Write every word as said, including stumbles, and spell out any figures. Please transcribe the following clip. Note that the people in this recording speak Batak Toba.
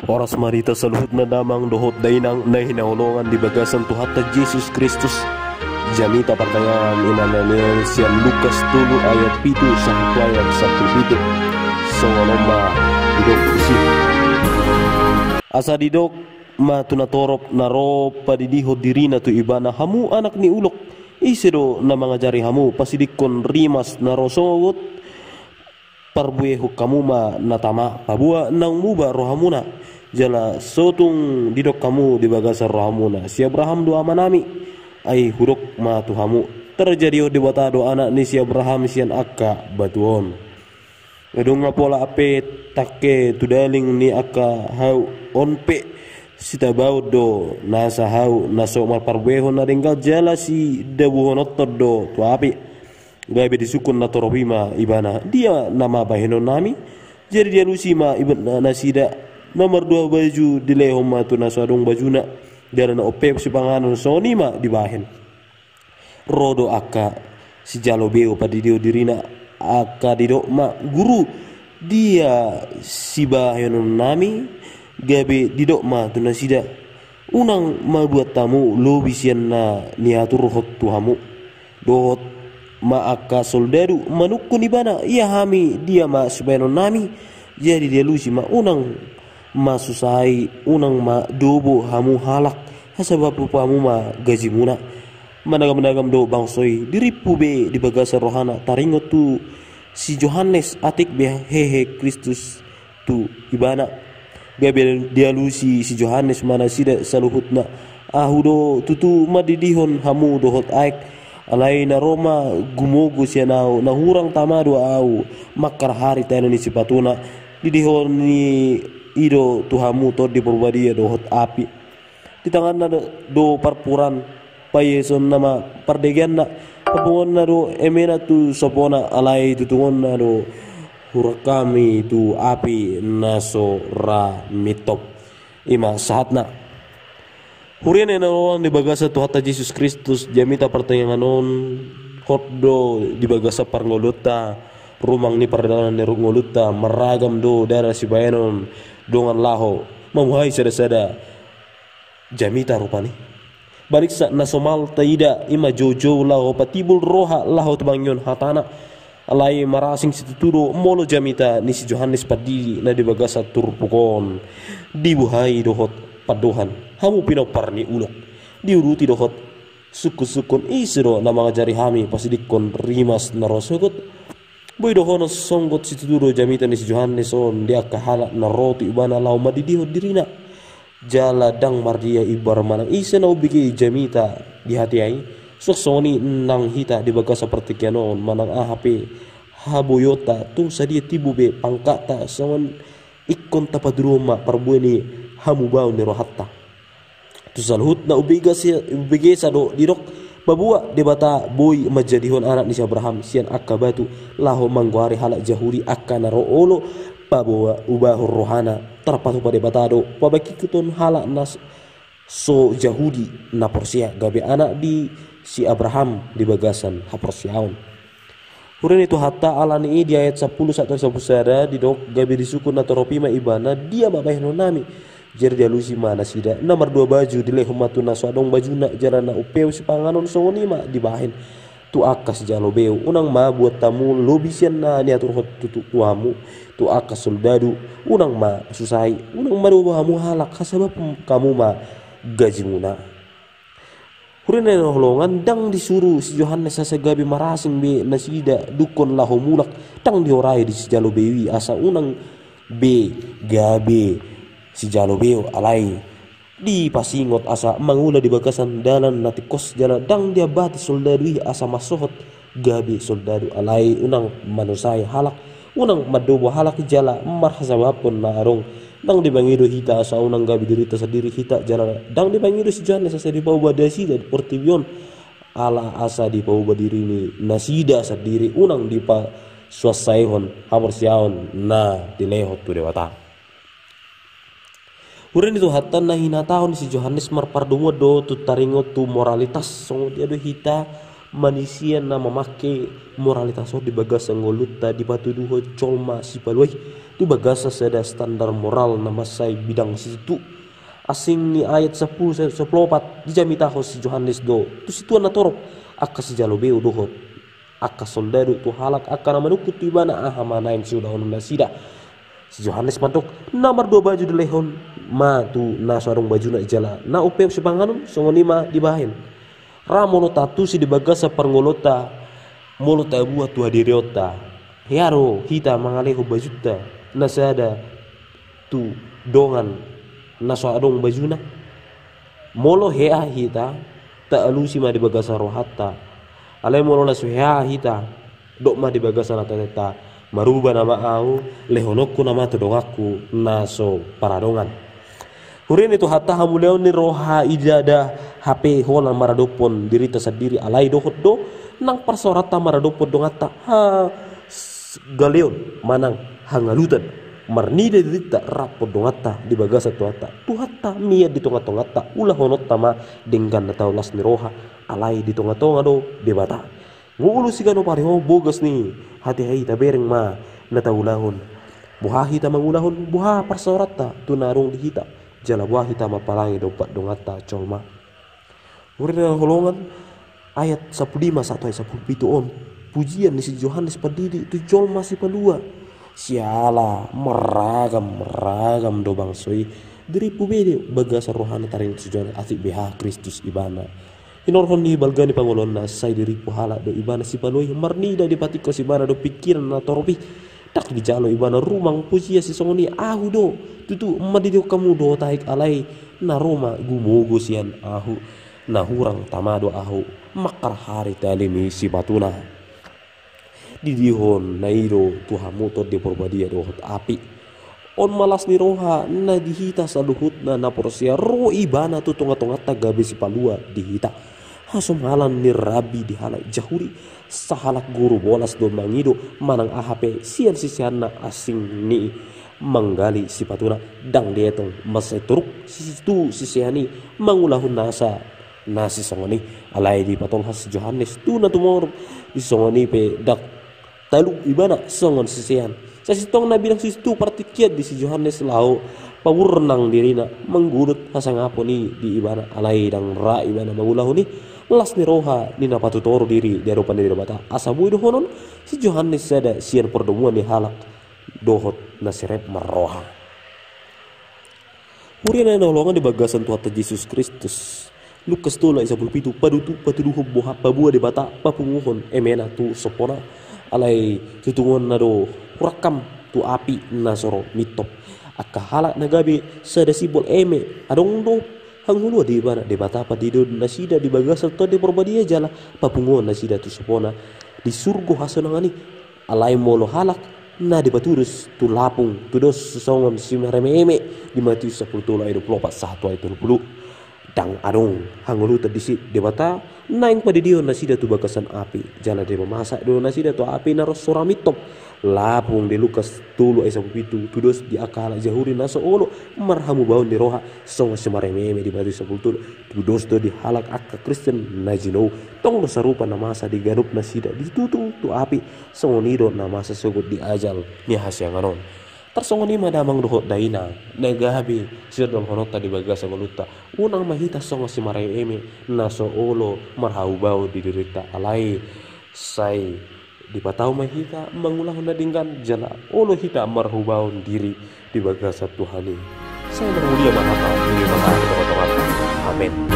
Horas ma di hita saluhutna damang dohot dainang na hinaholongan di bagasan Tuhanta Jesus Kristus. Jamita partangiangan i ma na nian sian Lukas tolu ayat pitu sahat tu ayat sampulu pitu. Songon on ma didok disi. Asa didok ma tu natorop na ro padidihon dirina tu ibana, hamu anak ni ulok, ise do na mangajari hamu pasidingkon rimas na ro sogot? Parbuehon hamu ma na tama, paboa naung muba rohamuna, jala so tung didok hamu di bagasan rohamuna, si Abraham do amanami. Ai hudok ma tu hamu, tarjadihon Debata do anak ni si Abraham sian angka batu on. Dung na pola pe tangke tu daling ni angka hau on pe, sitabaon do nasa hau na so marparbuehon na denggan jala sidabuhononton do tu api. Gabe disungkun natorop i ma ibana, dia nama bahenonnami? Jadi dialusi ma ibana nasida, na mardua baju dilehon ma tu na so adong bajuna, jala na umpeop sipanganon songon i ma dibahen. Ro do angka sijalo beo padidihon dirina, angka didok ma, Guru, dia sibahenonnami? Gabe didok ma tu nasida, Unang ma buat hamu lobi sian na niaturhon tu hamu. Dohot ma angka soldadu manungkun ibana, ia hami dia ma sibahenonnami? Jadi dialusi ma, unang ma susai, unang ma dobo hamu halak, hasabapon hamu ma gajimuna. Managamnagam do bangso i, dirimpu be di bagasan rohana taringot tu si Johannes, atik be hehe Kristus tu ibana. Gabe dialusi si Johannes ma nasida saluhutna, Ahu do tutu mandidihon hamu dohot aek. Alai na ro ma gumogo sian ahu, na hurang tama do ahu, mangkarhari tano ni sipatuna. Didihon ni i do tu hamu Tondi Parbadia dohot api. Di tanganna do, do parpuran, paihesonna ma pardegeanna, papunguonna do emena tu sopona, alai tutungonna do hurang hami tu api na so ra mintop. I ma sahatna. Huria na hinaholongan di bagasan Tuhanta Jesus Kristus, jamita partangiangan on hot do di bagasan parngoluonta, rumang ni pardalanan ni ngolunta, marragam do dara sibahenon dongan laho mamuhai sadasada jamita rupani. Bariksa na somal taida i ma joujou laho patimbul roha laho tabangihon hatana. Alai marasing situtu do molo jamita ni si Johannes Pandidi na di bagasan turpuk on dibuhai dohot pandohan, hamu pinompar ni ulok, diuduti dohot sungkunsungkun, ise do na mangajari hami pasidingkon rimas na ro sogot? Boi dohonon songgot situtu do jamita ni si Johannes on di angka halak na ro tu ibana laho mandidihon dirina. Jala ndang mardia imbar manang ise na umbege jamita di hatiha i. Suang songon i nang hita di bagasan partingkian on, manang aha pe haboionta, tung sadia timbo be pangkatta, songon ingkon tapatuduhon ma parbue ni hamubaon ni rohanta. Tu saluhutna umbegesa, umbegesa do didok, paboa Debata boi manjadihon anak ni si Abraham sian angka batu, laho manggoari halak Jahudi angka na ro olo, paboa ubahon rohana, tarpatupa Debata do pabangkithon halak na s-, so Jahudi na porsea gabe anak di si Abraham di bagasan haporseaon. Huria ni Tuhanta, alani i di ayat sampulu sahat tu sampulu sada didok, gabe disungkun natorop i ma ibana, dia ma bahenonnami? Jadi dialusi ma nasida, na mardua baju dilehon ma tu na so adong bajuna, jala na umpeop sipanganon songon i ma dibahen. Tu angka sijalo beo, unang ma buat hamu lobi sian na niaturhon tu, tu, tu hamu. Tu angka soldadu, unang ma susai, unang ma dobo hamu halak, hasabapon hamu ma gajimuna. Huria na hinaholongan, ndang disuru si Johannes asa gabe marasing be nasida dungkon laho mulak, ndang diorai di sijalo beo i asa unang be gabe sijalo beo, alai dipasingot asa mangula di bagasan dalan na tingkos, jala ndang diambati soldadu i asa mansohot gabe soldadu, alai unang manusai halak, unang mandobo halak jala marhasabapon na adong. Ndang dipangido hita asa unang gabe dirinta sandiri hita, jala ndang dipangido si Johannes asa dipauba nasida di portibi on, ala asa dipauba diri ni nasida sandiri, unang dipasuansaihon haporseaon na dilehon tu Debata. Huria ni Tuhanta, na hinatahon si Johannes marpardomuan do tu taringot tu moralitas, songon dia do hita manisia na mamangke moralitas on di bagasan ngolunta dipatuduhon jolma sipalua i. tu bagasan sada standar moral na mansai bidang situtu. Asing ni ayat sampulu, sampulu opat, dijamitahon si Johannes do tu situan na torop angka sijalo beo dohot angka soldadu tu halak angka na manungkun tu ibana aha ma naeng siulahonon nasida. Si Johannes mandok, na mardua baju dilehon ma tu na so adong bajuna jala na umpeop sipanganon, songon i ma dibahen. Ra molo taantusi di bagasan parngoluonta, molo tabuat tu hadirionta, hea do hita mangalehon bajunta na sada tu dongan na so adong bajuna? Molo hea hita, taalusi ma di bagasan rohanta. Alai molo na so hea hita, dok ma di bagasan atanta, maruba nama ahu, lehononku nama tu donganku na so paradongan. Huria ni Tuhanta, hamuliaon ni roha i ndada hape holan maradophon dirinta sandiri, alai dohot do nang parsaoranta maradophon donganta, ha, s-, galeon manang hangalutan marnida dirinta rap donganta di bagasan Tuhanta. Tuhanta mian di tongatonganta, ulahononta ma denggan na tau las ni roha, alai di tongatonga do Debata. Ngolu siganup ari on bogas ni hatiha i, tabereng ma na taulahon. Boha hita mangulahon, boha parsaoranta tu na adong di hita, jala boha hita mampalangi dompak donganta jolma. Huria na hinaholongan, ayat sampulu lima sahat tu ayat sampulu pitu on pujian ni si Johannes Pandidi tu jolma sipalua. Siala marragam-ragam do bangso i, dirimpu be do bagasan rohana taringot si Johannes, asing beha Kristus ibana. Hinorhon ni balga ni pangoluonna, sai dirimpu halak do ibana sipalua i, marnida dipatingkos ibana do pingkiran na torop i. Ndang dijalo ibana rumang, pujian sisongon i, ahu do, tutu, mandidihon hamu dohot aek, alai na ro ma gumogo sian ahu, na hurang tama do ahu, mangkarhari tali ni sipatuna. Didihon na i do tu hamu Tondi Porbadia dohot api. On ma las ni roha na di hita saluhutna na porsea, ro ibana tu tongatonganta gabe sipalua di hita. Hasomalan ni Rabbi di halak Jahudi, sahalak guru bolas do mangido manang aha pe sian siseanna asing ni i manggali sipatuna. Ndang dietong mansai toruk si, tu sisean i mangulahon nasa na sisongon i. Alai dipatolhas si Johannes tu na tumorop, disongon i pe ndang talu ibana songon sisean. Sasintongna bidang situtu partingkian di si Johannes laho paburnang dirina manggulut hasangapon i di ibana, alai ndang ra ibana mangulahon i. Las ni roha ni na patutoru diri di adopan ni Debata, asa boi dohonon si Johannes sada sian pardomuan ni halak dohot na serep marroha. Huria na hinaholongan di bagasan Tuhanta Jesus Kristus. Lukas tolu ayat sampulu pitu, patudu-, patuduhon boha paboa Debata papunguhon emena tu sompona. Alai tutungon na do hurangkam tu api na so ro mintop. Angka halak na gabe sada simbol eme, adong do hangoluan di ibana, Debata pandidion nasida di bagasan Tondi Porbadia jala papunguhon nasida tu sompona di surgo hasonangan i. Alai molo halak na dipatudos tu lapung, tudos songon simaremeeme di Matius sampulu tolu ayat dua pulu opat sahat tu ayat tolu pulu. Ndang adong hangolutan disi, Debata naeng pandidihon nasida tu bagasan api, jala dipamasuk do nasida tu api na ro sora mintop. Lapung di Lukas tolu ayat sampulu pitu, tudos di angka halak Jahudi na so olo marhamubaon ni roha, songon simaremeeme di Matius sampulu tolu, tudos do di halak angka Kristen na jinou. Tong do sarupa na masa di ganup nasida, ditutung tu api. Songon i do na masa sogot di ajal ni hasiangan on. Tarsongon i ma damang dohot dainang na gabe sidohononta di bagasan ngolunta, unang ma hita songon simaremeeme na so olo marhamubaon di dirinta, alai sai dipatau ma hita mangulahon na denggan jala olo hita marhamubaon diri di bagasan Tuhan i. Sai marmulia ma hata ni Debata di tongatongamuna. Amen.